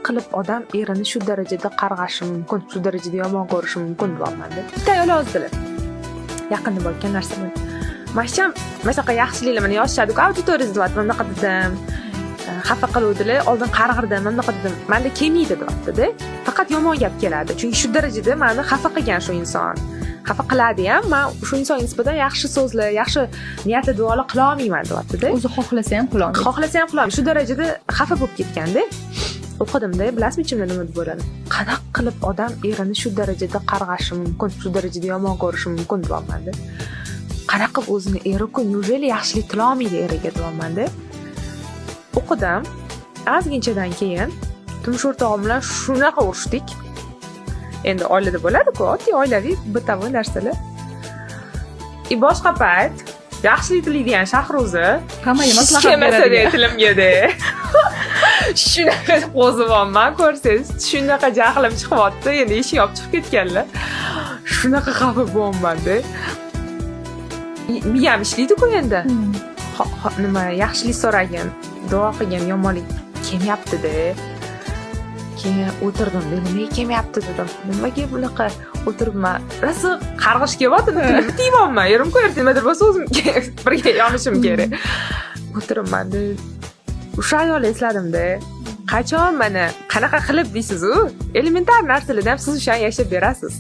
Qilib odam erini shu darajada qarg'ashi mumkin, shu darajada yomon ko'rishi mumkin, deyapmanda. Bitta ayol yozdilar yaqinda bo'lgan narsa. Mana shu ham, mana shunaqa yaxshiliklar mana yozishadiku auditoriyangiz deyapti. Mana bunaqa dedim, xafa qiluvdilar, oldin qarg'irdim, mana bunaqa dedim, manda kelmaydi deyaptida, faqat yomon gap keladi, chunki shu darajada mani xafa qilgan shu inson, xafa qiladi ham, man shu insonga nisbatan yaxshi so'zlar, yaxshi niyatli duolar qilolmayman deyaptida. O'zi xohlasa ham qilolmaydi. Xohlasa ham qilolmaydi, shu darajada xafa bo'lib ketganda. O'qidimda, bilasizmi, ichimda nima deb o'yladim? Qanaqa qilib odam erini shu darajada qarg'ashi mumkin, shu darajada yomon ko'rishi mumkin, deyapmanda. Qanaqa qilib o'zini eriku, неужели yaxshilik tilolmaydi eriga, deyapmanda. O'qidim, ozginchadan keyin turmush o'rtog'im bilan shunaqa urushdik. Endi oilada bo'ladiku, oddiy oilaviy бытовой narsalar. И boshqa payt yaxshilik tilaydigan Shahruza hammaga maslahat kelmasa beradigan. Tilimga-da shunaqa qo'zivyapman, ko'rsangiz, shunaqa jahlim chiqyapti. Endi eshik yopib chiqib ketganlar, shunaqa xafa bo'lyapmanda. Miyam ishlaydiku endi. Nima, yaxshilik so'ragin, duo qilgin, yomonlik kelmayaptida. Keyin o'tirdimda, nimaga kelmayapti dedim, nimaga bunaqa o'tiribman, rosa qarg'ish kelyapti, tilimni tiyyapman. Erimku ertaga nimadir bo'lsa, o'zim birga yonishim kerak. O'tiribmanda, o'sha ayolni esladimda. Qachon, mana qanaqa qilib deysizu, elementar narsalardan ham siz o'shani yashab berasiz.